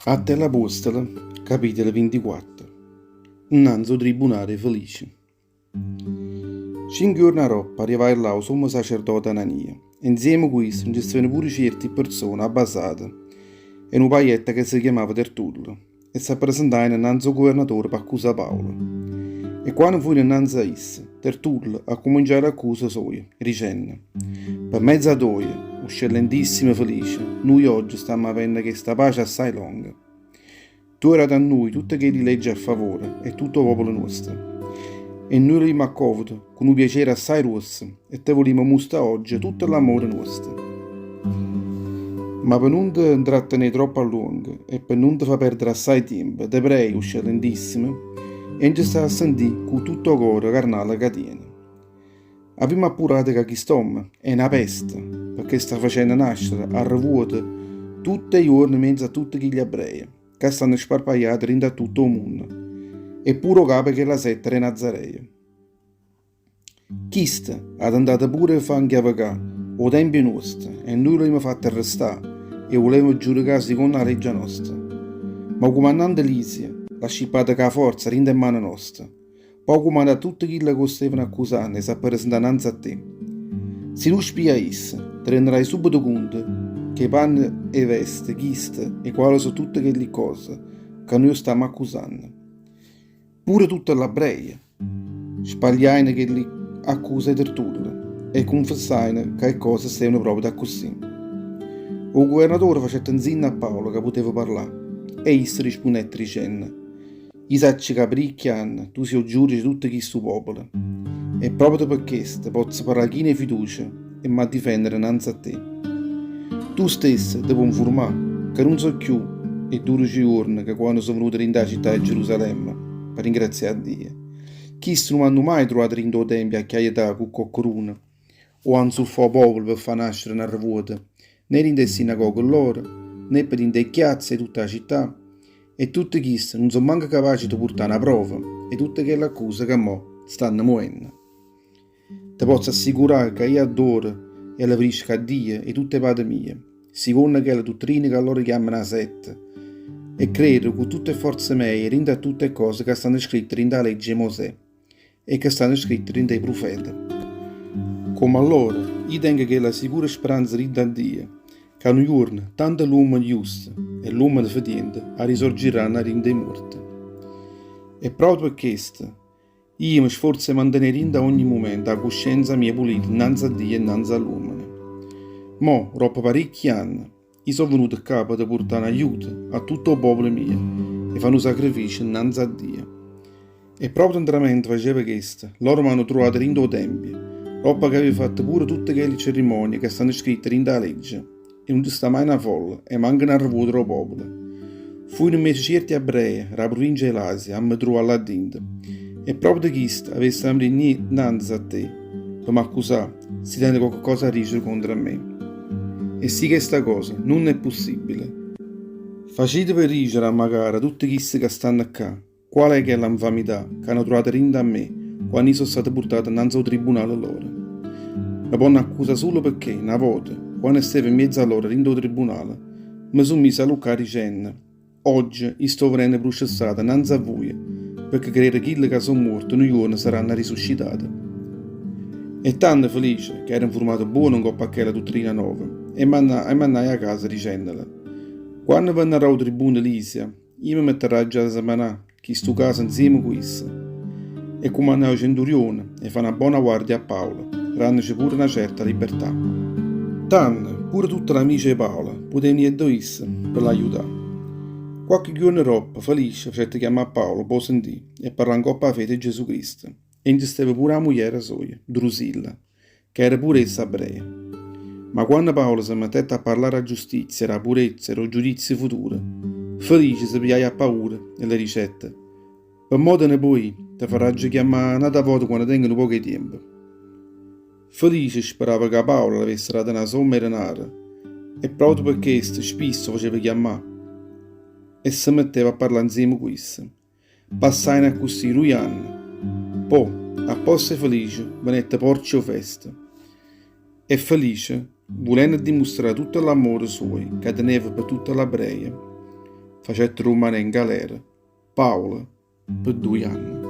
Atti 'e ll'Apuostole, capitolo 24 Nnanze 'o tribunale 'e Felice. Cinche juorne aroppo arrivaje là 'o sommo sacerdote Anania e nzieme cu isso nce steveno pure cierti pperzone abbasate 'e nu paglietta ca se chiamava Tertullo e s'appresentajeno nnanze 'o guvernatore p'accusà Paolo. E quanno fujeno nnanze a isso, Tertullo accuminciaje l'accusa soja, dicenno, Pe mezza toja, 'o scellentissimo Felice, nuje ogge stammo avenno chesta pace assai longa. Tu 'e dato a nuje tutte chelli legge a favore 'e tutto 'o popolo nuosto. E nuje l'avimmo accovuto cu nu piacere assai gruosso e te vulimmo mustrà ogge tutto l'ammore nuosto. Ma pe nun te 'ntrattenè troppo a luongo e pe nun te fa perdere assai tiempo, te prejo, Uscellentissimo, 'e nce sta a sentì cu tutto 'o core carnale ca tiene. Avimmo appurato ca chist'ommo è na peste, pecché sta facenno nascere arrevuote tutt' 'e juorne 'mmiez'a a tutte chilli ebbreje ca stanno sparpagliate dint' a tutto 'o munno, e pure 'o capo 'e chella setta d' 'e Nazareje. Chisto ha tentato pure 'e fà 'nchiavecà 'o tempio nuosto e nuje l'avimmo fatto arrestà e 'o vulevamo giudicà sicondo 'a leggia nosta. Ma 'o cumandante Lisia l'ha scippato cu 'a forza dint' 'e mmane noste. Po' cumanna a tutte chille ca 'o stevano accusanno 'e s'appresentà 'nnanze a te. Si tu spie a isso, te rennerai subito cunto che 'e panne 'e veste chiste 'e quale so' tutte chelli cose ca nuje 'o stammo accusanno. Pure tutte ll'abbreje spagliajeno chelli accuse 'e Tertullo e cunfessajeno ca 'e ccose stevano proprio accussì. O guvernatore facette 'nzinno a Paolo ca puteva parlà e isso rispunnette dicenno, I' saccio ca paricchi anne tu si' 'o giudice 'e tutto chistu popolo, e proprio pe chesto pozzo parlà chino 'e fiducia e m'addifennere 'nnanze a te. Tu stesso te può 'nfurmà ca nun so' cchiù 'e dudece juorne ca quanno so' venuto dint' 'a città 'e Gerusalemme pe ringrazià a Dio. Chisto nun m'hanno maje truvato dint' 'o tempio a chiaietà cu coccheduno o a 'nzuffà 'o popolo pe fa nascere n'arrevuoto, né dint' 'e sinagoghe lloro, né pe dint' 'e chiazze 'e tutta 'a città. E tutte chiste nun so' manco capace 'e te purtà na prova 'e tutte chelle accuse ca mò stanno muenno. Te pozzo assicurà ca io addoro e alleverisco a Dio 'e tutte 'e pate mie, siconno chella duttrina ca loro chiammano 'a setta, e credo cu tutte 'e forze meie dint' a tutte 'e cose ca stanno scritte dint' 'a legge 'e Mosè e ca stanno scritte dint' 'e prufete. Comme a loro, io tengo chella sicura speranza dint' a Dio, ca nu juorno tanto l'uommene juste e l'uommene fetiente arrisorgirranno 'a dint' 'e muorte. E proprio pe chesto, io me sforzo 'e mantenè dint' a ogni mumento 'a cuscienza mia pulita 'nnanze a Dio e 'nnanze a l'uommene. Mo, doppo paricchi anne, Io so' venuto ccà pe te purtà n'aiuto a tutto 'o popolo mio 'e fa nu sacrificio 'nnanze a Dio. E proprio 'ntramente faceva chesto, loro m'hanno truvato dint' 'o tempio, doppo che avevo fatto pure tutte chelli cerimonie che stanno scritte dint' 'a legge, e nun ce sta mai na folla e manco n'arrevuoto d' 'o popolo. Fuino 'mmece cierti ebrei d' 'a pruvincia 'e l'Asia a me truvà là dinto, e proprio chiste avessero venì 'nnanze a te pe m'accusà si teneno cocche cosa 'a dicere contro a me. E si chesta cosa nun è pussibile, faciteve dicere ammacaro 'a tutte chiste ca stanno ccà qual è chella 'nfamità c'hanno truvato dint' a me quanno io so' stato purtato 'nnanze 'o tribunale loro. Me ponno accusà sulo pecché, na vota, quanno stevo 'mmiezzo a loro dint' 'o tribunale, me so' miso a alluccà dicenno, Ogge io sto venenno prucessato 'nnanze a vuje pecché credo chille ca so' muorte nu juorno saranno risuscitate. E tanno Felice, ca era 'nfurmato buono 'ncopp' a chella duttrina nova, 'e mannaje 'a casa dicennole, Quanno vennarrà 'o tribuno Lisia, io me metterraggio a esaminà chistu caso 'nzieme cu isso. E cumannaje 'o centurione 'e fà na bona guardia a Paolo, dànnoce pure na certa libertà. Tanno, pure tutte l'amice 'e Paolo putevano ì addò isso pe l'aiutà. Quacche ghiuorno doppo, Felice facette chiammà a Paolo p' 'o sentì e parlà 'ncopp' 'a fede 'e Gesù Cristo, e nce steva pure 'a mugliera soja, Drusilla, ca era pure essa abrea. Ma quanno Paolo se mettette a parlà d' 'a giustizia, d' 'a purezza e d' 'o giudizio futuro, Felice se pigliaje appaura e le dicette, Pe mo te ne può ì, te farraggio chiammà n'ata vota quanno tengo nu poco 'e tiempo. Felice sperava ca Paolo l'avesse dato na somma 'e denare e proprio pe chesto spisso 'o faceva chiammà e se metteva a parlà 'nzieme cu isso. Passajeno accussì duje anne. Po', a posto 'e Felice, venette Porcio Festo. E Felice, vulenno dimustrà tutto l'ammore suojo ca teneva pe tutte l'abreje, Facette rummanè 'n galera Paolo pe dduje anne.